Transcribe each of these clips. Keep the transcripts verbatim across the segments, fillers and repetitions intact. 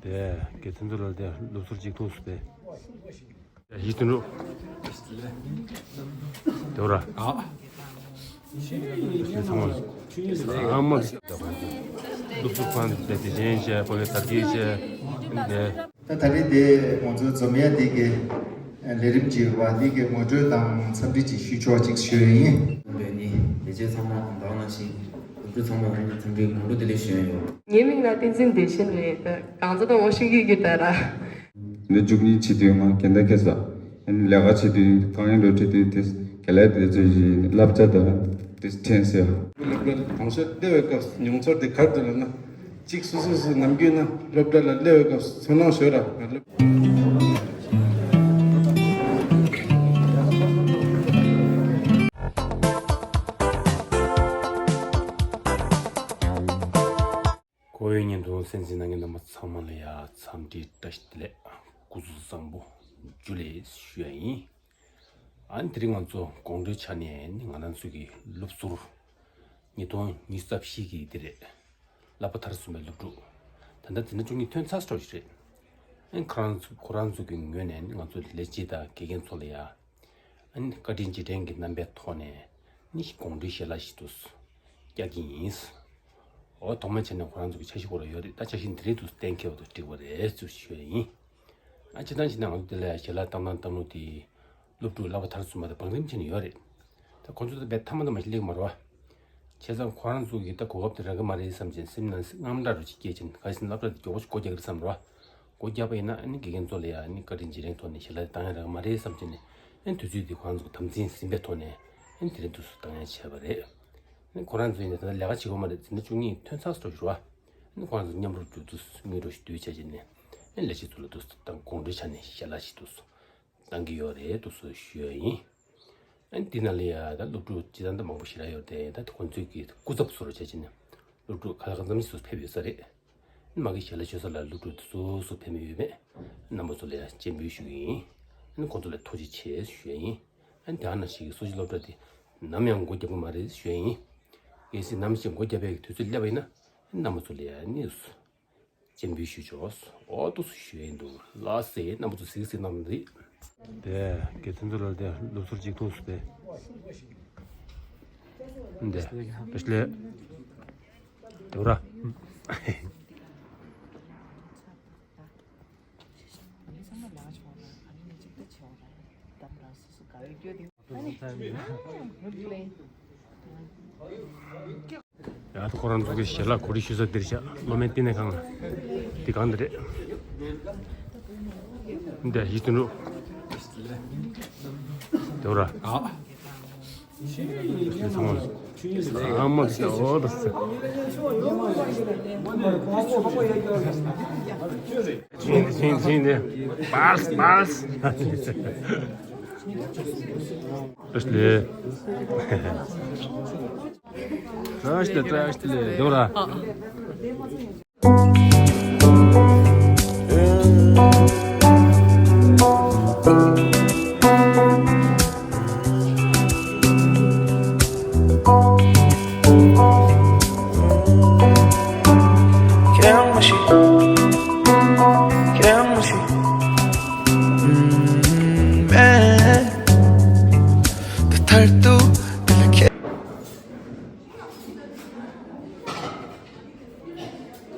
དེ་དགེ་ཐུན་ཚོ་ལ་དེ་སློབ་ཟུར་གཅིག་ཐུག་སུ་དེ། ཡིད་དུ་འགྲོ། དེ་བར། ཨ། ཚང་མ། སློབ་ཟུར་ཁང་དེ་དེ་བཞིན་བྱས་པོ་ལས་དར་རྒྱས་བྱས། དེ། ད་ད་རེས་དེ་ང་ཚོ་འཛོམས་ཡ་དེ་གི་ལས་རིམ་ཅིག་ཡོད་པ་འདི་གི་ངོ་སྤྲོད་དང་འཚམས་འདྲི་ཅིག་ཞུ་ཆོག་ཅིག་ཞུ་ཡ་ཡིན། འདོད་ནི་ལས་བྱེད་ཚང་མ་དང་ད་ག་ནང་བཞིན་སློབ་ཕྲུག་ཚང་མ་ལ་འཚམས་འདྲི་དགོང་དྲོ་བདེ་ལེགས་ཞུ་ཡ་ཡོད། ངའི་མིང་ལ་བསྟན་འཛིན་བདེ་ཆེན་རེད། ད་གང་ཚོད་དང་མ་ཤེས་ཀྱི་ཡོད་ད་ར། འདི་བཅུ་གཉིས་བྱེད་དུས་ང་རྒན་ད་ཁེ་ས། ལས་ཀ་བྱེད་དུས་དཀའ་ངལ་འགྲོ་འཕྲད་དུས་དེ་རྒན་ལགས་དེ་ཚོས་བསླབ་བྱ་དང་དེ་དྲན་སོང་། སློབ་གྲྭ་ལ་དང་ཤོས་སླེབས་པའི་སྐབས་མྱོང་ཚོར་དེ་ག་རེ་འདུག་ལབ་ན། གཅིག་སོ་སོ་སོ་ནམ་རྒྱུན་ན་སློབ་གྲྭ་ལ་སླེབས་པའི་སྐབས་ཚོར་སྣང་ཞོར་ར་ང་སློབ། ཁོ་བོའི་བརྙན་ཐུང་གསན་གཟིགས་གནང་མཁན་རྣམ་པ་ཚང་མ་ལ་ཡ་འཚམས་འདྲི་བཀྲ་ཤིས་བདེ་ལེགས། སྐུ་གཟུགས་བཟང་པོ། ཇུ་ལེ་ཞུ་ཡ་ཡིན། ཨ་ནི་དེ་རིང་ང་ཚོ་དགོང་དྲོའི་ཆ་ནས་ནི་ང་རང་ཚོ་གི་སློབ་ཟུར་ཉིས་སྟོང་ཉི་ཤུ་རྩ་བཞི་གི་དེ་རེད། བསླབ་པ་མཐར་སོན་པའི་སློབ་ཕྲུག་ད་ལྟ་འཛིན་གྲྭ་བཅུ་གཉིས་ཐོན་ཚར་འགྲོ་ཞིག་རེད། ཨ་ནི་ཁོ་རང་ཚོ་ཁོ་རང་ཚོ་གི་ངོས་ནས་ནི་ང་ཚོ་ལས་བྱེད་དང་དགེ་རྒན་ཚོ་ལ་ཡ། ཨ་ནི་བཀའ་དྲིན་རྗེས་དྲན་གྱི་རྣམ་པའི་ཐོག་ནས་ནི་དགོང་དྲོའི་ཞལ་ལག་ཞིག་ཏུ་རྒྱག་གི་ཡིན། འོ་ཐོག་མའི་ཆ་ནས་ཁོ་རང་ཚོ་གི་འཆར་གཞི་སྐོར་ལ་ཡོད་རེད། ད་འཆར་གཞི་འདི་རེད་འདུག་གཏན་འཁེལ་བ་དང་འགྲིག་པ་རེད་ཅེས་ཞུ་ཡ་ཡིན། ཨ་སྤྱིར་བཏང་བྱས་ན་ང་ཚོ་འདི་ལ་ཞལ་ལག་བཏང་སྟངས་བཏང་ལུགས་དེ་སློབ་ཕྲུག་བསླབ་པ་མཐར་སོན་པ་དང་བང་རིམ་བྱས་ནས་ཡོད་རེད། ད་ཁོ་ཚོ་ད་རྦད་ཐ་མ་ཐ་མ་ཞིག་སླེབས་མ་རེད་བ། བྱས་ཙང་ཁོ་རང་ཚོ་གིས་ད་གོ་སྐབས་དེ་རག་གི་མ་རེད་བསམ་བྱས་སེམས་ནང་དངངས་སྐྲག་རུ་ཅིག་སྐྱེས་བྱས་ནས་ག་ཟིན་སློབ་གྲྭ་དེ་མགྱོགས་པོ་ཞིག་སྒོ་རྒྱག་གི་རེད་བསམ་རེད་བ། སྒོ་རྒྱག་པ་ཡིན་ན་ཨ་ནི་དགེ་རྒན་ཚོ་ལ་ཡ་ཨ་ནི་བཀའ་དྲིན་རྗེས་དྲན་ཐོག་ནས་ཞལ་ལག་དེ་བཏང་ཡ་རག་གི་མ་རེད་བསམ་བྱས་ནས་ཨ་ནི་དུས་ཚོད་དེ་ཁོ་རང་ཚོ་གི་དམ་འཛིན་ཟིན་པའི་ཐོག་ནས་ཨ་ནི་དེ་རིང་དུས་སུ་བཏང་ཡ་བྱས་པ་རེད། ཨ་ནི་ཁོ་རང་ཚོ་ཡིན་ན་ད་ལྟ་ལས་ཀ་བྱེད་ཀྱི་ཡོད་མ་རེད། འཛིན་གྲྭ་བཅུ་གཉིས་ཐོན་ཚར་སོང་ཞུ་བ། ཨ་ནི་ཁོ་རང་ཚོ་མཉམ་རུབ་རྒྱུག་དུས་དངོས་གྲུབ་ཞིག་བསྡུས་བྱས་བྱས་ནས་ཨ་ནི་ལས་བྱེད་ཚོ་ལ་དུས་སུ་དང་དགོང་དྲོའི་ཆ་ནས་ཞལ་ལག་ཞིག་དུས་སུ་བཏང་གི་ཡོད་རེད་དུས་སུ་ཞུ་ཡ་ཡིན། ཨ་ནི་འདི་ནང་ལ་ཡ་ད་སློབ་ཕྲུག་སྤྱིར་བཏང་ད་མང་པོ་ཞེ་དྲག་ཡོད་དེ་ད་ཁོང་ཚོའི་གི་སྐུ་ཚབ་བཟོ་འདྲ་བྱས་བྱས་ནས་སློབ་ཕྲུག་ཁ་ལག་ཙམ་ཞིག་ཕེབས་ཡོད་ས་རེད། མ་གི་ཞལ་ལག་མཆོད་ས་ལ་སློབ་ཕྲུག་སོ་སོ་ཕེབས་མི་ཡོད་མེད། རྣམ་པ་ཚོ་ལ་ཡང་སྤྱན་འབུལ་ཞུ་གི་ཡིན། ཁོང་ཚོ་ལ་ཐུགས་རྗེ་ཆེ་ཞུ་ཡ་ཡིན། དེ་ནང་བཞིན་གྱི་སོ་སོའི་སློབ་གྲྭ་དེ་ནམ་ཡང་སྒོ་བརྒྱབ་ཀྱི་མ་རེད་ཞུ་ཡ་ཡིན། གལ་སྲིད་ནམ་ཞིག་སྒོ་བརྒྱབ་པའི་དུས་ཚོད་སླེབས་པ་ཡིན་ན་རྣམ་པ་ཚོ་ལ་ཡང་སྤྱན་འབུལ་ཞུ་ཆོག་འོ་ཏོག་ཙམ་ཞུ་ཡ་ཡིན་འདུག་ལགས་སེ་རྣམ་པ་ཚོ་གཟིགས་གཟིགས་གནང་རེད། དེ་དགེ་ཐུན་ཚོ་ལ་དེ་སློབ་ཟུར་གཅིག་ཐུག་སུ་དེ། འདི། བཀྲ་ཤིས་བདེ་ལེགས། དེ་ར། ཡ་ད་ཁོ་རང་ཚོ་གི་ཞལ་ལག་གོ་སྒྲིག་ཞུ་ས་འདིར་བཞག་སློབ་མའི་བསྟི་གནས་ཁང་། འདི་གང་འདི་རེད། འདི་ཡིད་དུ་འགྲོ། དེ་ར། ཨ། ཚང་མ། ཚང་མ་ཟེར་འོ་ད་ཟེར། ཕྱིན་ཕྱིན་ཕྱིན་ཏེ། པཱལ་པཱལ། བཀྲ་ཤིས་བདེ་ལེགས། བཀྲ་ཤིས་བདེ་ལེགས། བཀྲ་ཤིས་བདེ་ལེགས། དེ་ར།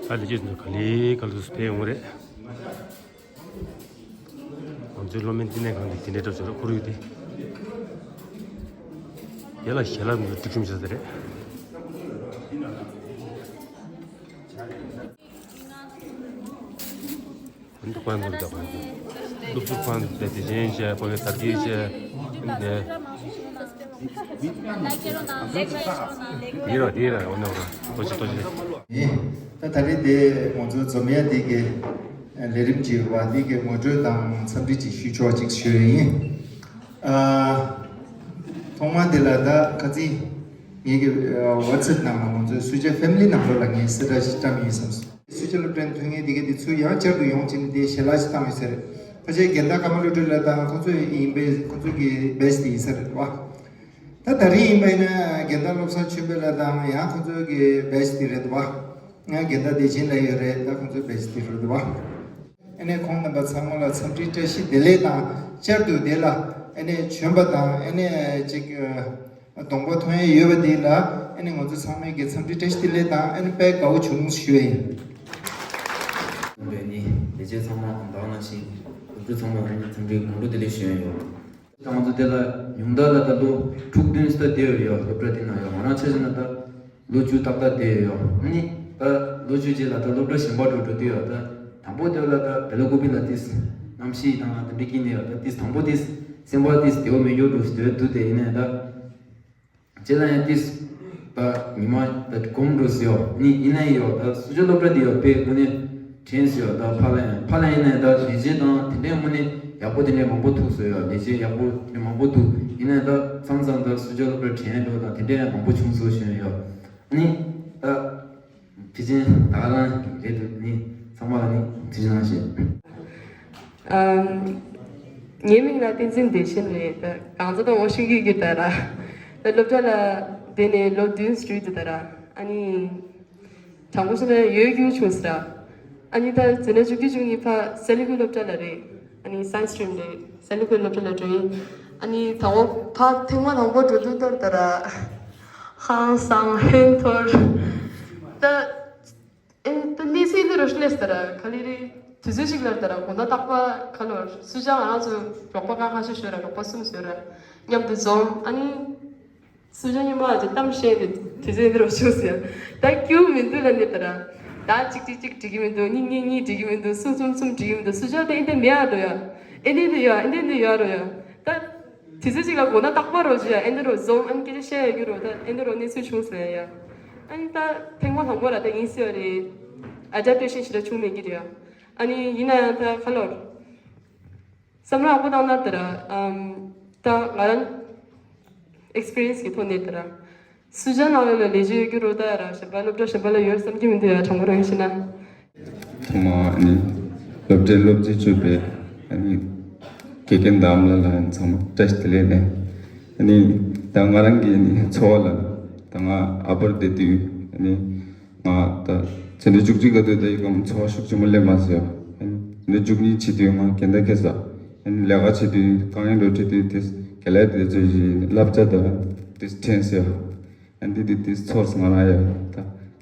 ཨ་ལས་ཀྱི་འདུག་ག་ལེ་ག་ལེ་དུ་ཕེབས་ཡོང་གི་རེད། ང་ཚོའི་སློབ་མའི་བསྟི་གནས་ཁང་གི་དེ་འདྲའི་གྲབས་ཆོག་ཁོར་ཡུག་དེ། ཡ་ལ་ཞལ་ལག་མི་སྒྲིག་ཁྲིམས་བྱ་ས་རེད། འདི་ཁོ་རང་ཚོ་རེད། ཁོ་རང་ཚོ་སློབ་ཟུར་ཁོ་རང་ཚོ་དེ་བཞིན་བྱས་ཁོ་ཚོའི་དར་རྒྱས་བྱས་འདི། དེ་ར་དེ་ར་འོ་ན་འོ་ན་ཏོ་ཅི་ཏོ་ཅི། ད་ད་རེས་དེ་ང་ཚོ་འཛོམས་ཡ་དེ་གི་ལས་རིམ་ཅིག་ཡོད་པ་དེ་གི་ངོ་སྤྲོད་དང་འཚམས་འདྲི་ཅིག་ཞུ་ཆོག་ཅིག་ཞུ་ཡ་ཡིན། ཨ། ཐོག་མ་དེ་ལ་ད་ཁ་རྩང་ངེད་ཀྱི་WhatsApp་ནང་ལ་ང་ཚོའི་སུ་ཇཱ་ཕེ་མི་ལི་ནང་ལོགས་ལ་ངས་གསལ་བསྒྲགས་ཤིག་བཀྲམ་ཡིན་བསམ་སོང་། སུ་ཇཱ་སློབ་གྲྭའི་ཐོན་མཁན་དེ་ག་དེ་ཚུར་ཡང་བསྐྱར་དུ་ཡོང་བྱས་ནས་དེ་ཞལ་ལག་ཅིག་བཏང་ཡོད་ས་རེད། ཕལ་ཆེར་རྒན་བདག་ཀརྨ་བློ་གྲོས་ལགས་དང་ཁོང་ཚོ་ཡིན་པས་ཁོང་ཚོ་གི་བེ་ཆི་དེ་ཡིན་ས་རེད་བ། ད་ད་རེས་ཡིན་པ་ཡིན་ན་རྒན་བདག་བློ་བཟང་ཆོས་འཕེལ་ལགས་དང་ཡང་ཁོང་ཚོ་གི་བེ་ཆི་དེ་རེད་བ། ང་རྒན་བདག་བདེ་ཆེན་ལགས་ཡོད་རེད། ད་ཁོང་ཚོའི་བེ་ཆི་དེ་རེད་བ། ཨ་ནི་ཁོང་རྣམ་པ་ཚང་མ་ལ་འཚམས་འདྲིའི་བཀྲ་ཤིས་བདེ་ལེགས་དང་བཅར་དུ་དེ་ལ་ཨ་ནི་བྱོན་པ་དང་ཨ་ནི་ཅིག་གདོང་པ་མཐོང་ཡས་ཡོད་པ་དེ་ལ་ཨ་ནི་ང་ཚོ་ཚང་མས་ཀྱི་འཚམས་འདྲིའི་བཀྲ་ཤིས་བདེ་ལེགས་དང་ཨ་ནི་དཔེ་དགའ་བོ་བྱུང་ཞུ་ཡས་ཡིན། ནི་ལས་བྱེད་ཚང་མ་དང་ད་ག་ནང་བཞིན་སློབ་ཕྲུག་ཚང་མ་ལ་ནི་འཚམས་འདྲིའི་དགོང་དྲོ་བདེ་ལེགས་ཞུ་ཡས་ཡོད། ད་ང་ཚོ་དེ་ལ་ཉུང་མཐའ་ལ་ད་ལོ་དྲུག་བདུན་ཙམ་བསྡད་ཡོད་རེད་ཡ། སློབ་གྲྭ་དེ་ན་ཡ་ང་རང་ཆ་བཞག་ན་ད་ལོ་བཅུ་ཏག་ཏག་བསྡད་ཡོད་ཡ། ཨ་ནི་ད་ལོ་བཅུ་རྗེས་ལ་ད་སློབ་གྲྭ་གཞན་པ་འགྲོ་འགྲོ་དུས་ཡ་ད་དང་པོ་དེ་ལ་ད་བེ་ལ་ཀུ་པི་ལ་ཏིས་གནམ་གཤིས་དང་དེ་འདྲ་སྐྱིད་ནས་ཡ་ད་ཏིས་དང་པོ་ཏིས་སེམས་པ་ཏིས་བདེ་བོ་མེད་རྒྱུ་འགྲོ་སྡོད་འདུག་དེ་ཡིན་ནའི་ད། ཁྱེད་རང་ཡང་ཏིས་ད་ཉི་མ་ད་གོམ་འགྲོ་ཟེར་ཡོད་ནི་ཡིན་ན་ཡོད། ད་སུ་ཇོ་སློབ་གྲྭ་འདི་ཡོད་དཔེ་དངོས་གནས་དྲན་ཟེར་ཡོད། ད་ཕ་ལ་ཡང་ཕ་ལ་ཡིན་ན་ད་ལས་བྱེད་དང་དེ་འདྲའི་དངོས་གནས་ཡག་པོ་དེ་འདྲའི་མང་པོ་ཐུག་ཟེར་ཡོད། ལས་བྱེད་ཡག་པོ་དེ་འདྲའི་མང་པོ་ཐུག་ཡིན་ན་ད་མཚམས་མཚམས་ད་སུ་ཇོ་སློབ་གྲྭ་དྲན་འགྲོ་དང་དེ་འདྲའི་མང་པོ་བྱུང་ཟེར་ཞུ་ཡོད་ནི་ད། དེ་བཞིན་ད་ག་རང་རེད་འདུག་ནི་ཚང་མ་ལ་ནི་དེ་བཞིན་གནང་ཞེས། ཨམ། ངའི་མིང་ལ་བསྟན་འཛིན་བདེ་ཆེན་རེད། ད་གང་ཚོད་དང་འོ་ཤིང་གི་རྒྱུ་ད་ར། ད་སློབ་གྲྭ་ལ་བསྡད་ནས་ལོ་བདུན་ཙམ་དུས་ད་ར། ཨ་ནི། དྲང་པོ་བཤད་ན་ཡོད་རྒྱུ་བྱུང་ཟེར། ཨ་ནི་ད་འཛིན་གྲྭ་བཅུ་གཅིག་བཅུ་གཉིས་ཕ་སེ་ལི་ཁུལ་སློབ་གྲྭ་ལ་རེད། ཨ་ནི་science stream་རེད། སེ་ལི་ཁུལ་སློབ་གྲྭ་ལ་འགྲོ་ཡིན། ཨ་ནི་དང་པོ་ཕ་ཐེངས་མ་དང་པོ་འགྲོ་དུས་ད་ར། ཧང་སང་ཧོན་ཐོར། ད། ཨེ་ད་གནས་ཚུལ་འདི་རུ་སླེབས་ཟེར་ར་ག་ལེ་རེད། དུས་ཚོད་ཅིག་ལ་ད་ར་དགོང་དག་རྟག་པར་ག་ལོར་སུ་ཇ་ང་རང་ཚོ་རོགས་པ་ཁ་ཁ་ཤས་ཤོད་ར་རོགས་པ་གསུམ་ཤོད་ར་མཉམ་དུ་འཛོམས། ཨ་ནི་སུ་ཇ་ཉི་མ་ཅིག་གཏམ་བཤད་དེ་དུས་ཚོད་འདི་རུ་བྱུང་ཟེར། ད་སྐྱིད་མི་འདུག་ལ་ནི་ད་ར་ད་གཅིག་གཅིག་གཅིག་འགྲིག་གི་མི་འདུག་གཉིས་གཉིས་གཉིས་འགྲིག་གི་མི་འདུག་གསུམ་གསུམ་གསུམ་འགྲིག་གི་མི་འདུག་སུ་ཇ་དེ་ཨེ་འདི་མེད་ཨ་འགྲོ་ཡ། ཨེ་འདི་འདི་ཡོད་ཨེ་འདི་འདི་ཡོད་རོ་ཡ། ད། དུས་ཚོད་ཅིག་ལ་དགོང་དག་རྟག་པར་རོ་ཅི་ཡ་ཨེ་འདི་རོ་འཛོམས་ཨ་ནི་སྐད་ཆ་བཤད་ཡ་རྒྱུ་རོ་ད་ཨེ་འདི་རོ་གནས་ཚུལ་བྱུང་ཟེར་ཡ། ཨ་ནི་ད་ཐེངས་མ་དང་པོ་ལ་ད་ཡིན་ཟེར་བ་རེད། ཨ་ཇ་ཏོ་ཤིན་ཞིག་ལ་བྱུང་མེད་ཀྱི་རེད་ཡ། ཨ་ནི་ཡིན་ན་ཡང་ད་ཁ་ལོར། བསམ་བློ་ཡག་པོ་བཏང་ན་ད་ར་ཨམ། ད་ང་རང་ཨེག་སི་པི་རི་ཡན་སི་གི་ཐོག་ནས་ད་ར། སུ་ཇ་ནང་ལོགས་ལ་ལས་བྱེད་ཡོད་རྒྱུ་རོ་ད་ཡ་ར་གཞན་པ་སློབ་གྲྭ་གཞན་པ་ལ་ཡོད་བསམ་གྱི་མི་འདུག་ཡ་དྲང་པོ་རང་བཤད་ན། ཐོག་མ་ནི་སློབ་གྲྭའི་སློབ་སྤྱི་གཙོས་པའི་ཨ་ནི་དགེ་རྒན་དང་ཨ་མ་ལགས་ལ་ཚང་མ་བཀྲ་ཤིས་བདེ་ལེགས་ནས། ཨ་ནི་ད་ང་རང་གི་ནི་འཚོ་བ་ལ་ད་ང་ཨ་ཕར་བསྡད་དུས་ཨ་ནི་ང་ད་ཚེ་འདི་བཅུ་གཅིག་ག་དུས་ད་ཡི་གམ་འཚོ་བ་ཤུགས་ཆེན་པོ་སླེབས་མ་སོང་། ཨ་ནི་ཚེ་འདི་བཅུ་གཉིས་བྱེད་དུས་ང་རྒན་ད་ཁེ་ས་ཨ་ནི་ལས་ཀ་བྱེད་དུས་དཀའ་ངལ་འགྲོ་འཕྲད་དུས་དེ་དགེ་ལས་དེ་ཚོ་ཞིག་བསླབ་བྱ་ད་དེ་དྲན་སོང་། ཨ་འདི་འདི་འདི་ཚོར་སོང་ང་རང་ཡ། ད་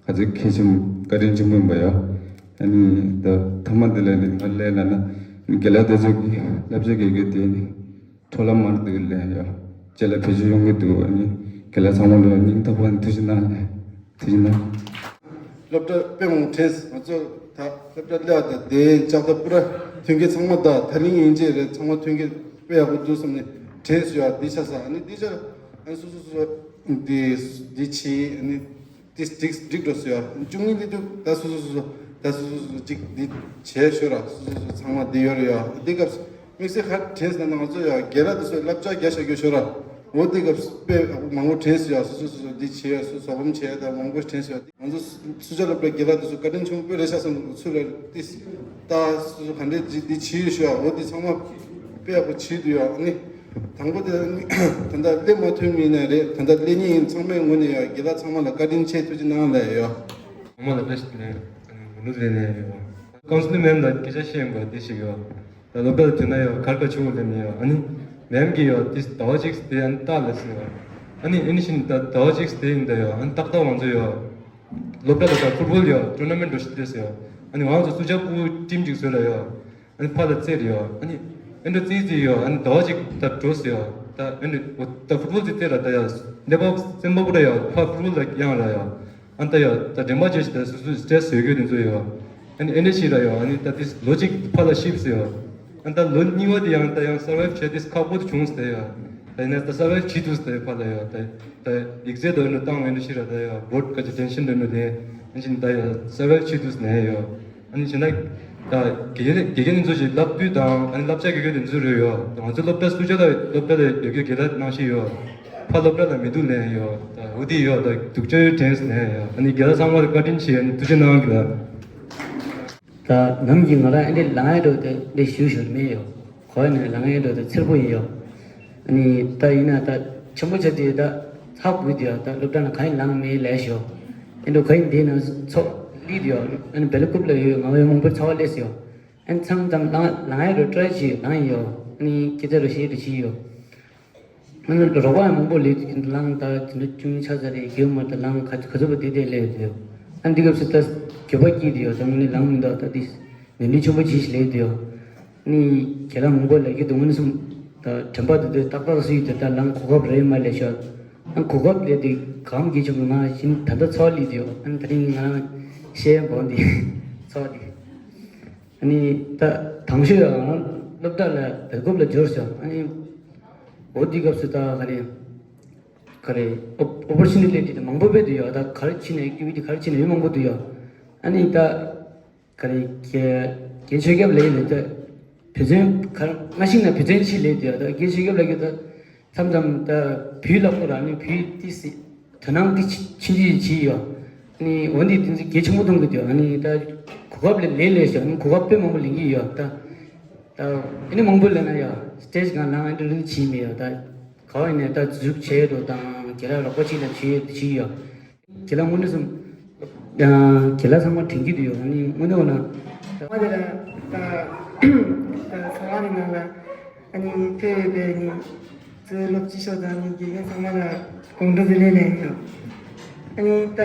ག་ཚོད་གལ་ཆེན་བཀའ་དྲིན་ཆེན་པོ་ཡིན་པ་ཡ། ཨ་ནི་ད་ཐ་མ་འདི་ལ་ནི་ང་ལས་ལ་ན་དགེ་ལགས་དེ་ཚོ་གི་བསླབ་བྱ་དགེ་རྒན་དེ་ནི་འཕྲོ་བརླག་མར་འདུག་ལས་ཡ། རྗེས་ལ་བེད་སྤྱོད་ཡོང་གི་འདུག་ཨ་ནི་དགེ་ལགས་ཚང་མ་ལ་སྙིང་ཐག་པ་ནས་ཐུགས་རྗེ་གནང་ལས་ཐུགས་རྗེ་གནང་། སློབ་གྲྭ་དཔེ་མང་དྲན་སོང་། ང་ཚོ་ད་སློབ་གྲྭ་སླེབས་པ་དང་དེ་ལྕགས་རྟ་པུ་ར་མཐུན་རྐྱེན་ཚང་མ་ད་ད་ལིང་ཡིན་གྱི་རེད། ཚང་མ་མཐུན་རྐྱེན་དཔེ་ཡག་པོ་འདུག་བསམ་ནས་དྲན་སོང་ཡ། འདི་ཆ་ས་ཨ་ནི་འདི་ཆ་ཨ་ནི་སོ་སོ་སོ་སོ་འདི་འདི་ཆི་ཨ་ནི་འདི་འགྲིག་འགྲིག་འགྲོ་སོང་ཡ། བཅུ་གཉིས་འདི་འདུག་ད་སོ་སོ་སོ་སོ་ད་སོ་སོ་སོ་སོ་གཅིག་འདི་བྱས་ཤོད་ར། སོ་སོ་སོ་ཚང་མ་འདི་ཡོད་རེད་ཡ། འདི་སྐབས་དམིགས་བསལ་ག་དྲན་སོང་ན་ང་ཚོ་ཡ་རྒན་ལགས་འདི་ཚོ་བསླབ་བྱ་རྒྱག་བཞག་རྒྱུ་ཤོད་ར། འོ་འདི་སྐབས་དཔེ་མང་པོ་དྲན་སོང་ཡ། སོ་སོ་སོ་སོ་འདི་བྱས་ཡ་སོ་སོ་བསམ་བྱས་ཡ་ད་མང་པོ་དྲན་སོང་ཡ། ང་ཚོ་སུ་ཇ་སློབ་གྲྭའི་དགེ་ལགས་དེ་ཚོ་བཀའ་དྲིན་ཆེན་པོ་དཔེ་རེད་ཤག་བསམ་འདུག་ཚུར་ལ་ཏིས་ད་སུ་ཇ་ག་འདྲས་ཅིག་འདི་བྱས་ཡོད་ཤག་འོ་འདི་ཚང་མ་དཔེ་ཡག་པོ་བྱས་འདུག་ཡ། ཨ་ནི་དང་པོ་དེ་ད་ལྟ་སླེབས་མ་ཐུབ་མིན་ནས་རེད། ད་ལྟ་སླེབས་མཁན་ཡིན་ཚང་མའི་ངོས་ནས་ཡ་དགེ་ལགས་ཚང་མ་ལ་བཀའ་དྲིན་ཆེ་ཐུགས་རྗེ་གནང་ལབ་ཡ། ཚང་མ་ལ་བཀྲ་ཤིས་བདེ་ལེགས། ཨ་ནི་མུ་ལུ་ལེ་ནས་ཡོད། ཀའུན་སི་ལིང་མེམ་ལ་སྐད་ཆ་བཤད་ཡིན་པ་དེ་ཞིག་ཡོད། ད་སློབ་གྲྭ་ལ་དུས་ན་ཡང་གར་ག་ཆུ་བོ་ལེན་ཡོད། ཨ་ནི་མེམ་གྱིས་ཡང་དེ་ཟླ་བ་གཅིག་དེ་ཨ་ནི་ལྟ་ལ་ཟེར་ཡོད། ཨ་ནི་ཨ་ནི་བཞིན་ད་ཟླ་བ་གཅིག་དེ་ཡིན་ད་ཡོད། ཨ་ནི་ཏག་ཏག་ང་ཚོ་ཡོད། སློབ་གྲྭ་ལ་ད་ཕུཊ་བོལ་ཡོད་ཊུར་ན་མེན་འགྲོ་ཤི་དེ་ཟེར་ཡོད། ཨ་ནི་ང་ཚོ་སུ་ཇ་པུ་ཊིམ་གཅིག་བཟོས་ལ་ཡོད། ཨ་ནི་ཕར་ལ་རྩེད་ཡོད། ཨ་ནི་ཨེ་འགྲོ་རྩེད་རྩེད་ཡོད། ཨ་ནི་ཟླ་བ་གཅིག་ད་འགྲོ་ཟེར་ཡོད། ད་ཨེ་འགྲོ་ད་ཕུཊ་བོལ་རྩེད་རྩེད་ལ་ད་ཡོད། ནེ་པ་སེམས་པ་པུ་ར་ཡོད་ཕར་ཕུཊ་བོལ་ལ་གཡང་ལ་ཡོད། ཨ་ནི་ད་ཡ་ད་དྲན་པ་བརྗེད་ཤི་ད་སོ་སོའི་སི་ཊེ་རེ་སི་ཡོད་རྒྱུ་དེ་ཚོ་ཡོད། ཨ་ནི་ཨེ་འདྲ་ཞིག་ར་ཡོད། ཨ་ནི་ད་དེ་ལོ་གཅིག་ཕར་ལ་ཤིབ་སི་ཡོད། ཨ་ནི་ད་ལོ་གཉིས་པ་དེ་ཡང་ད་ཡང་སར་ཝའིབ་བྱས་དེ་ཁག་པོ་དེ་བྱུང་སི་ད་ཡོད། ད་ཡིན་ན་ད་སར་ཝའིབ་བྱེད་ཐུབ་སི་ད་ཡོད་ཕར་ལ་ཡོད། ད་ད་ཡིག་ཚད་དོ་ནི་བཏང་བའི་འདྲ་ཞིག་ར་ད་ཡོད་བོར་ཌི་ག་ཅིག་ཊེན་ཤན་དོ་ནི་དེ་ཨ་ནི་ད་ཡོད་སར་ཝའིབ་བྱེད་ཐུབ་སི་ནས་ཡོད། ཨ་ནི་བྱས་ན། ད་དགེ་རྒན་དགེ་རྒན་ཚོ་ཞིག་བསླབ་དུས་དང་ཨ་ནི་བསླབ་བྱ་དགེ་རྒན་དེ་ཚོ་རེད་ཡོད། ད་ང་ཚོ་སློབ་གྲྭ་སུ་ཇ་ལ་སློབ་གྲྭ་ལ་ཡོད་རྒྱུ་དགེ་ལགས་ནང་བཞིན་ཡོད། ཕ་སློབ་གྲྭ་ལ་མི་འདུག་ལན་ཡོད། ད་འོ་དེ་ཡོད། ད་སྡུག་ཅག་ཡོད་དྲན་ལན་ཡོད། ཨ་ནི་དགེ་ལགས་ཚང་མར་བཀའ་དྲིན་ཆེ། ཨ་ནི་ཐུགས་རྗེ་གནང་གི་ལ། ད་ནམ་གྱི་ང་རང་ཨ་འདྲས་ལངས་ཡ་འགྲོ་དེ་འདྲས་ཞུ་ཞུ་མེད་ཡོད། གོ་ཡ་ནས་ལངས་ཡ་འགྲོ་དེ་འཚེར་པོ་ཡིན་ཡོད། ཨ་ནི་ད་ཡིན་ན་ད་ཆེན་པོ་ཆ་དེ་ད་ཚ་བུ་དེ་ཡོད། ད་སློབ་གྲྭ་ནང་ག་ཡིན་ལངས་མེད་ལས་ཞོ། ཨེ་འགྲོ་ག་ཡིན་དེ་ན་ཚོགས་ལི་དེ་ཡོད། ཨ་ནི་བེ་ལ་ཀུབ་ལ་ཡོད་ང་བའི་མང་པོ་ཚ་བ་ལས་ཡོད། ཨ་མཚམས་མཚམས་ལངས་ལངས་ཡ་རུ་ཊ་རའི་བྱས་ཡོད། ལངས་ཡོད། ཨ་ནི་སྐད་ཆ་རུ་བཤད་རུ་བྱས་ཡོད། ཨ་ནི་རོགས་པ་ཡང་མང་པོ་ལས་དུས་ལངས་ད་དེ་འདྲ་ཅུང་ཆ་ཚ་རེད། རྒྱུ་མ་ད་ལངས་ག་ག་ཚོད་པ་དེ་དེ་ལས་ཡོད། ཨ་ནི་འདི་སྐབས་སུ་ད་འགྱོད་པ་སྐྱེས་དུ་ཡོད། ད་དངོས་གནས་ལངས་མི་འདུག་ད་འདི་ནོར་འཁྲུལ་ཆེན་པོ་ཅིག་ལས་དུ་ཡོད། ཨ་ནི་རྒན་ལགས་མང་པོ་ལས་ཀྱི་འདུག་དངོས་གནས་སོང་ད་དྲན་པ་དེ་དེ་ཏག་ཏག་སུ་ཡིས་དེ་ད་ལངས་གོ་སྐབས་རེད་མ་ལས་ཤོག་ཨ་གོ་སྐབས་ལས་དེ་གང་གི་ཆུང་གི་ང་བཞིན་ད་ལྟ་ཚོགས་ལས་དེ་ཡོད། ཨ་ནི་ད་རིང་ང་རང་བཤད་འོང་དེ་ཚོགས་དེ། ཨ་ནི་ད་དང་ཤོས་ཡང་སློབ་གྲྭ་ལ་བོད་སྐབས་ལ་འབྱོར་བྱུང་། ཨ་ནི་འོ་དེ་སྐབས་སུ་ད་ག་རེ་ག་རེ་ཨོ་པོར་ཅུ་ནི་ཊི་དེ་མང་པོ་དཔེ་དེ་ཡོད། ད་ག་རེ་ཕྱིན་ནས་ཀི་བི་དེ་ག་རེ་ཕྱིན་ནས་ཡོད་མང་པོ་དེ་ཡོད། ཨ་ནི་ད། ག་རེ། རྒན་རྒན་ཆོས་སྐྱབས་ལགས་ལ་ད་བོད་བཙན་ག་རེ་སྔ་ཤིང་ན་བོད་བཙན་ཆེ་ལས་དེ་ད་རྒན་ཆོས་སྐྱབས་ལགས་ཀྱིས་ད་མཚམས་མཚམས་ད་བོད་ལ་ཁོ་རང་ནི་བོད་ཏི་སི་དོ་སྣང་ཏི་ཆི་ཆི་ཆི་ཡོད། ནི་འོན་ཏེ་དེ་ཚོ་གལ་ཆེན་པོ་མཐོང་གི་དེ་ཨ་ནི་ད་གོ་སྐབས་ལས་ལས་ལས་ཤོག་ནི་གོ་སྐབས་དཔེ་མང་པོ་ལེན་གྱི་ཡོད། ད་ད་ཨ་ནི་མང་པོ་ལས་ན་ཡོད་སི་ཊེ་ཇི་གང་ལ་ཨ་འདྲ་རིན་ཆེན་མེད་ཡོད། ད་ག་བ་ཡིན་ནས་ད་འཛུགས་བྱས་འགྲོ་དང་རྒན་ལགས་རོགས་པ་ཅིག་ལ་བྱེད་ཡོད་བྱེད་ཡོད། རྒན་ལགས་དངོས་གནས་སོང་། རྒན་ལགས་ཚང་མ་དྲན་གྱི་འདུག་ཡོད། ཨ་ནི་དངོས་གནས་འོ་ན། ཚང་མ་དེ་ལ་ད་ད་ཚང་མ་རིང་ནང་ལ་ཨ་ནི་ཕེབས་ཡོད་པའི་ནི་གཙོས་སློབ་སྤྱི་ཤོག་དང་ནི་དགེ་རྒན་ཚང་མ་ལ་དགོང་དྲོ་བདེ་ལེགས་ལན་ཡོད། ཨ་ནི་ད་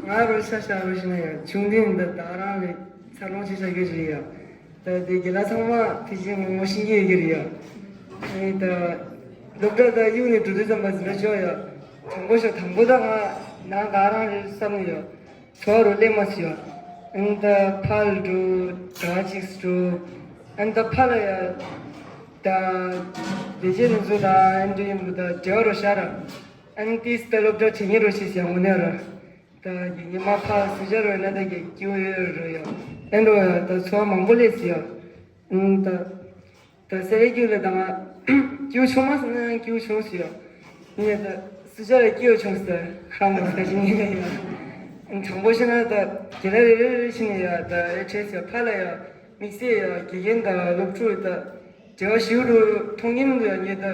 ང་རོ་ཤ་ཤ་རོ་ཞིག་ན་ཡོད་ཆུང་དུས་ནི་ད་ད་རང་ལས་འཚར་ལོངས་ཆེ་ཤ་གི་ཞིག་ཡོད། ད་དེ་རྒན་ལགས་ཚང་མ་དེ་བཞིན་ངོ་ངོ་ཤེས་ཀྱི་ཡོད་ཀྱི་རེད་ཡ། ཨེ་ད་སློབ་གྲྭ་ད་གཡུག་ནས་འགྲོ་དུས་ཙམ་པ་འཛིན་གྲྭ་ཆོག་ཡ། དང་པོ་ཤོག་དང་པོ་ད་ང་ནང་ག་རང་རེད་བསམ་ཡ། ཚོགས་རུ་སླེབས་མ་སོང་ཡ། ཨེ་ད་ཕར་འགྲོ་གྲྭ་ཅིག་འགྲོ། ཨེ་ད་ཕར་ལ་ཡ། ད་ལས་བྱེད་ནས་ཚོ་ད་ཨེ་འདྲ་ཡིན་འདུག་ད་འབྲེལ་བ་རུ་ཤར་ར། ཨེ་ཏིས་ད་སློབ་གྲྭ་བྱེད་ཉེ་རུ་ཤེས་ཡ་ངོ་ནས་ར། ད་གི་ཉི་མ་ཕར་སུ་ཇ་རོ་ན་ད་གི་ཀྱུ་ཡོད་རོ་ཡོ། ཨེ་འགྲོ་ཡ་ད་ཚོ་མང་པོ་ལས་སི་ཡོ། ཨུམ་ད་ད་སེ་རེ་ཀྱུ་ལ་ད་ང་ཀྱུ་ཆུང་མ་སི་ན་ཀྱུ་ཆུང་སི་ཡོ། ངས་ད་སུ་ཇ་ར་ཀྱུ་ཆུང་སི་ད་ཧ་མ་ད་ཞིང་ངས་ཡ། ཨུམ་དྲང་པོ་ཤི་ན་ད་གི་ལ་རེ་རེ་རེ་ཤི་ནས་ཡ་ད་ཨེ་ཁྲེ་སི་ཡ་ཕ་ལ་ཡ་དམིགས་བསལ་ཡ་དགེ་རྒན་ད་སློབ་ཕྲུག་ད། དེ་བ་ཞིག་རུ་མཐོང་ཉིན་དུ་ཡང་ཉེ་ད་དེ་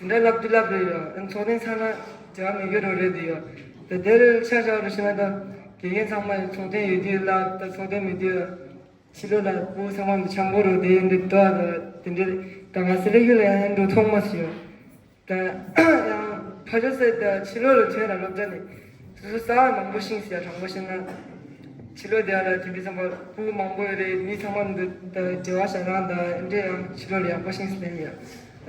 འདྲ་ལབ་དུ་ལབ་རེད་ཡོད། ཨ་ཚོགས་ཐེངས་ཚང་ན་དེ་བ་མི་དགོས་རོ་རེད་དུ་ཡོད། ད་དེར་ཆ་བཞག་རུ་ཕྱིན་ན་ད་དགེ་རྒན་ཚང་མ་ཡི་ཚོགས་ཐེངས་ཡོད་དུས་ལབ་ད་ཚོགས་ཐེངས་མི་དུས་ཕྱི་ལོ་ལ་སྐུ་ཚང་མ་མི་ཆང་པོ་རུ་དེ་འདི་དོ་ད་དེ་འདྲ་ད་ང་སི་ལེ་གུ་ལ་ཡང་འགྲོ་མཐོང་མ་སུ་ཡོད། ད་ཡང་ཕ་ཆོས་ཟེར་ད་ཕྱི་ལོགས་ལ་ཐོན་ལ་སློབ་གྲྭ་ནས་སོ་སོ་ས་མང་པོ་ཤིང་ཟེར་དྲང་པོ་བཤད་ན་ཕྱི་ལོགས་དེ་ལ་དེ་འདྲའི་བསམ་པ་སྤུ་མང་པོ་ཡོད་རེད། མི་ཚང་མ་འདུ་ད་དྲི་བ་ཞག་རང་ད་འདྲེ་ཡང་ཕྱི་ལོགས་ལ་ཡག་པོ་ཤིང་ཟེར་ཡ་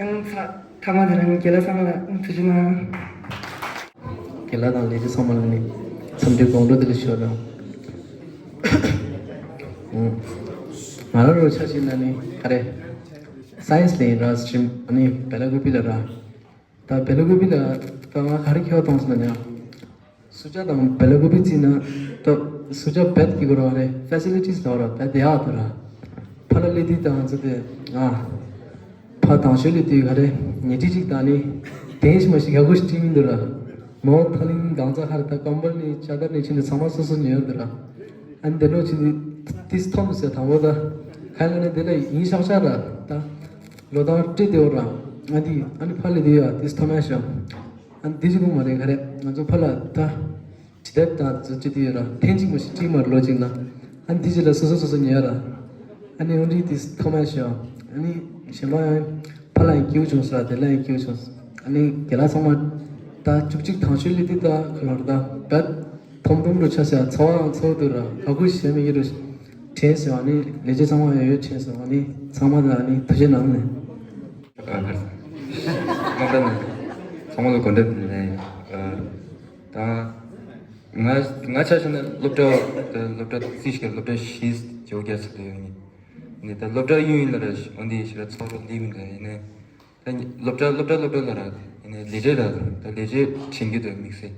ཨང་ཚ་ཐ་མ་དེ་རང་རྒན་ལགས་ཚང་མ་ལ་ཐུགས་རྗེ་གནང་། རྒན་ལགས་དང་ལས་བྱེད་ཚང་མ་ལ་ནི་འཚམས་འདྲི་དགོང་དྲོ་བདེ་ལེགས་ཞུ་བ་དང་། ང་རང་རོ་ཆ་ཞིག་ན་ནི་ག་རེ། སའེན་སི་ལ་ཡིན་ར་སི་ཊི་རིམ་ཨ་ནི་བེ་ལ་ཀུ་པི་ལ་ར། ད་བེ་ལ་ཀུ་པི་ལ་ད་ང་ག་རེ་ཁྱོད་གཏོང་སོང་ན་ཡང་། སུ་ཇ་དང་བེ་ལ་ཀུ་པི་བརྩིས་ན་ད་སུ་ཇ་བེད་ཀྱི་གོ་ར་རེ་ཕེ་སི་ལི་ཊིས་ལ་ར་བེད་དེ་ཡག་ཏུ་ར། ཕ་ལ་ལི་དི་དང་ཚོ་དེ་ང་ཕ་དང་ཤོས་ལི་དི་ག་རེ་ཉེ་ཁྲི་གཅིག་དང་ནི་དེང་ཞི་མ་ཞིག་ཡག་པོ་ཞིག་བྲིས་མི་འདུག་ར། མོ་ཐ་ལིང་གང་ཚ་ཁར་ད་ཀམ་པལ་ནི་ཅ་དར་ནི་ཆི་ནི་ཚང་མ་སོ་སོ་ཉོས་འདུག་ར། ཨ་ནི་དེ་ལོ་ཆི་ནི་ཏིས་ཐོམ་སེ་དང་བོ་ད་ཁ་ལ་ནི་དེ་ལ་ཡིན་ཤག་ཤག་ར་ད། ལོ་ཏང་ཏྲི་དེའོ་རང་ང་འདི་ཨ་ནི་ཕ་ལི་དེ་ཡ་དེ་སྟོན་མ་ཤོག་ཨ་ནི་དེ་ཅི་གུང་མ་རེད་ག་རེ་ང་ཚོ་ཕ་ལ་ད་ཇི་ལྟར་ད་ཚོ་ཅི་དེ་ཡོད་ར་ཐེན་ཅིག་མ་ཞིག་ཏྲི་མ་ལོ་ཅིག་ན་ཨ་ནི་དེ་ཅི་ལ་སོ་སོ་སོ་སོ་ཉེ་ར་ཨ་ནི་འོན་ཏྲི་དེ་སྟོན་མ་ཤོག་ཨ་ནི་གཞན་པ་ཡང་ཕ་ལ་ཡང་སྐྱིའུ་བྱུང་ས་དེ་ལ་ཡང་སྐྱིའུ་བྱུང་ཨ་ནི་རྒན་ལགས་ཚང་མ་ད་བཅུ་གཅིག་དང་ཤོས་ལི་དེ་ད་ཁ་ལོར་ད་བད། ཐོམ་ཐོམ་རུ་ཆ་ཤ་ཚ་བའང་ཚོགས་དུ་ར་ག་ཁུ་ཞེ་མི་གི་རུ་དྲན་ཟེར་བ་ནི་ལས་བྱེད་ཚང་མ་ཡང་ཡོད་དྲན་ཟེར་བ་ནི་ཚང་མ་ལ་ནི་ཐུགས་རྗེ་གནང་ནས། ཨ་ཁར་ས། མ་ད་ནི་ཚང་མ་ལ་དགོངས་འགྲེལ་ནས་ཨ་ད་ང་ང་ཆ་ཤ་ན་སློབ་གྲྭ་ད་སློབ་གྲྭ་རྩིས་ཤིག་སློབ་གྲྭ་བཞི་ཇོ་རྒྱ་ཚ་དུ་ཡོད་ནི་ནི་ད་སློབ་གྲྭ་གཡུ་ཡིན་ལ་ར་འོན་ཏེ་ཞེ་ར་ཚོགས་ར་ལི་མི་འདྲ་ཡིན་ནི་ད་སློབ་གྲྭ་སློབ་གྲྭ་སློབ་གྲྭ་ལ་ར་ཡིན་ནི་ལས་བྱེད་ར་ད་ལས་བྱེད་དྲན་གྱི་འདུག་དམིགས་བསལ།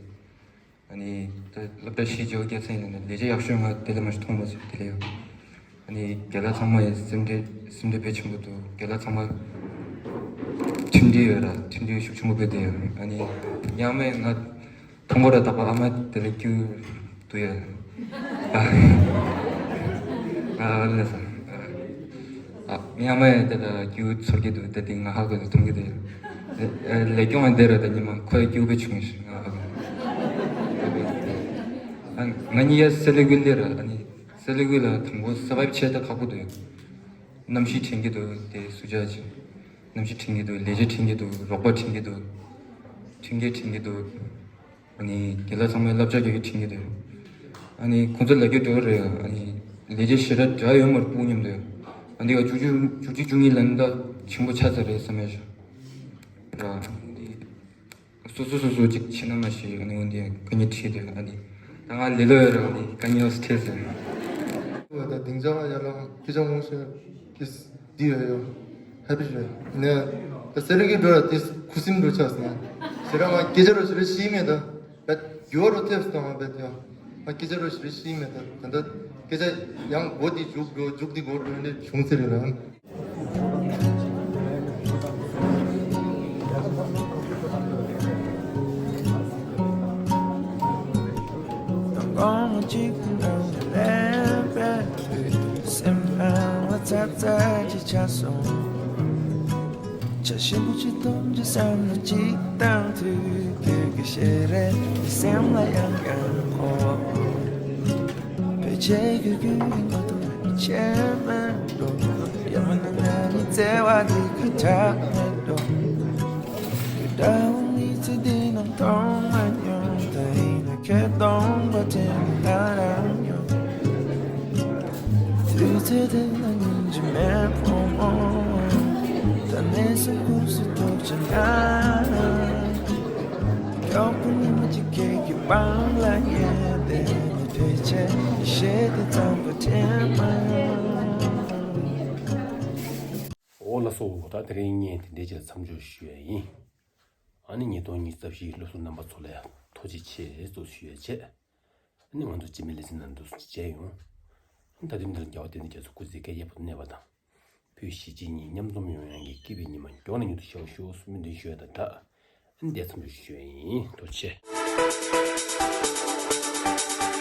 ཨ་ནི་ད་སློབ་གྲྭ་བཞི་ཇོ་རྒྱ་ཚ་ཡིན་ན་ལས་བྱེད་ཡག་ཤོས་ང་དེ་ལས་མ་ཞིག་མཐོང་མ་སོང་དེ་ལས་ཡོད། ཨ་ནི་རྒན་ལགས་ཚང་མ་ཡི་སེམས་ཁྲལ་སེམས་ཁྲལ་དཔེ་ཆེན་པོ་འདུག་རྒན་ལགས་ཚང་མ་མཐུན་སྒྲིལ་ཡོད་ར་མཐུན་སྒྲིལ་ཤུགས་ཆེན་པོ་དཔེ་དེ་ཡོད། ཨ་ནི་ཉག་མེད་ང་མཐོང་གོ་ར་ད་པ་ཨ་མ་དེ་ལས་སྐྱུ་དུ་ཡ། ཨ་ལས་ས། ཨ་མི་ཨ་མ་ཡ་དེ་ལ་སྐྱུ་ཚོར་གྱི་འདུག་དེ་དེ་ང་ཧ་གོ་དེ་མཐོང་གི་དེ་ཡ། ལས་སྐྱོང་ཡ་དེ་ར་དེ་ཉི་མ་ཁོ་ཡ་སྐྱུ་བེ་ཆུང་ཞིག་ང་ཧ་གོ། ཨ་ང་གཉིས་ཡ་སེ་ལེ་གུ་ལེ་ར་ཨ་ནི། སེ་ལི་ཀུ་ལ་དང་པོ་སར་ཝའིབ་བྱེད་ད་ཁག་པོ་འདུག་གནམ་གཤིས་དྲན་གྱི་འདུག་དེ་སུ་ཅག་ཅིག་གནམ་གཤིས་དྲན་གྱི་འདུག་ལས་བྱེད་དྲན་གྱི་འདུག་རོགས་པ་དྲན་གྱི་འདུག་དྲན་གྱི་དྲན་གྱི་འདུག་ཨ་ནི་རྒན་ལགས་ཚང་མས་བསླབ་བྱ་རྒྱག་གི་དྲན་གྱི་འདུག་ཨ་ནི་ཁོང་ཚོ་ལབ་རྒྱུ་འདྲ་བོ་རེད། ཨ་ནི་ལས་བྱེད་ཞེ་དྲག་འདྲ་ཡོད་མ་རེད་སྤུ་གུ་མཉམ་དུ། ཨ་འདི་ག་བཅུ་གཅིག་བཅུ་གཅིག་བཅུ་གཉིས་ལབ་ན་ད་ཆེན་པོ་ཆགས་ཚར་རེད་བསམ་ཡ་ཞིག་ར། སོ་སོ་སོ་སོ་གཅིག་བྱེད་ན་མ་ཤེས། ཨ་ནི་འོན་ཏེ་དཀའ་ངལ་འཕྲད་དེ། ཨ་ནི་ད་ང་ལེ་ལོ་ཡོད་རེད། ཨ་ནི་དཀའ་ངལ་འཕྲད་ཟེར་ནས། ད་དིང་ཅང་ཡར་ལངས་སྐད་ཆ་ངོ་ཤེས་ཀྱིས་འདི་ཡོད་ཡོད་ཧེ་པི་ཞུ་ནས། ད་སེ་ར་གི་འགྲོ་ལ་དེ་ཁུ་སིམ་འགྲོ་ཆགས་སོང་། ཟེར་ར་ང་སྐད་ཆ་རོ་ཞིག་རེ་ཤེས་མེད་ད། བད་རྒྱུ་བ་རོ་ཐེབས་སོང་བ་བད་ཡ། ང་སྐད་ཆ་རོ་ཞིག་རེ་ཤེས་མེད་ད། ད་ད་སྐད་ཆ་ཡང་མགོ་དེ་མཇུག་འགྲོ་མཇུག་དེ་མགོ་འགྲོ་ནས་བྱུང་ཟེར་རེད་ལ། སེམས་ནང་ལ་ཚ་ཚ་ཅིག་ཆགས་སོང་། བྱ་ཞིམ་པོ་ཅིག་འཐུང་རྒྱུ་བསམ་ན་ཅིག་དང་དུས་དུས་ཀྱི་ཞལ་རས་ཀྱི་སེམས་ལ་ཡང་ཡང་འཁོར། ཕལ་ཆེར་གུ་གུ་ཡིན་མ་ཐུབ་ཆེ་མེད་འགྲོ། ཡང་མིན་ན་ང་ནི་བརྩེ་བ་འདི་གི་གྲགས་མེད་འགྲོ། ཁྱོད་འདྲ་བོ་མི་ཚེ་འདི་ནང་མཐོང་མ་མྱོང་། ད་ཡིན་ན་ཁྱོད་གདོང་པ་དྲན་ནས་ད་རང་མྱོང་། དུས་ཚོད་དེ་ལ་སྙིང་རྗེ་མེད་ཕོ་མོ། ད་གནས་སུ་ཁུངས་སུ་ཐུག་ཅིང་ན། མགྱོགས་པོ་ཉི་མ་གཅིག་ཁྱེད་ཀྱི་པང་ལ་ཉལ་ཏེ་ནི་ཕལ་ཆེར་གཞས་དེ་ཙམ་པ་དྲན་མ་ཡོང་། འོ་ལགས་སོ། ད་དེ་རིང་ངས་དེ་འདྲའི་ཆེད་མཚམས་འཇོག་ཞུ་ཡ་ཡིན། ཨ་ནི་ཉིས་སྟོང་ཉི་ཤུ་རྩ་བཞིའི་སློབ་ཟུར་རྣམ་པ་ཚོ་ལ་ཡང་ཐུགས་རྗེ་ཆེ་གསུངས་ཞུ་ཡ་བྱས། ཨ་ནི་ང་ཚོ་རྗེས་མའི་ལེ་ཚན་ནང་དུ་མཇལ་ཡོང་། ཨ་ནི་ད་དུས་འདིར་རྒྱལ་བ་དཔལ་ལྡན་རྒྱ་མཚོ་སྐུ་ཚེ་བསྐལ་བརྒྱའི་བར་དུ་གནས་པ་དང་། བོད་གཞིས་བྱེས་གཉིས་མཉམ་འཛོམས་ཡོང་ཡག་གི་སྐྱིད་པའི་ཉི་མ་མགྱོགས་ནས་མྱུར་དུ་ཤར་བ་ཤོག་གསུངས་སྨོན་འདུན་ཞུ་ཡ་དང་སྦྲགས། ཨ་ནི་འདིར་མཚམས་འཇོག་ཞུ་ཡ་ཡིན། ཐུགས་རྗེ་ཆེ།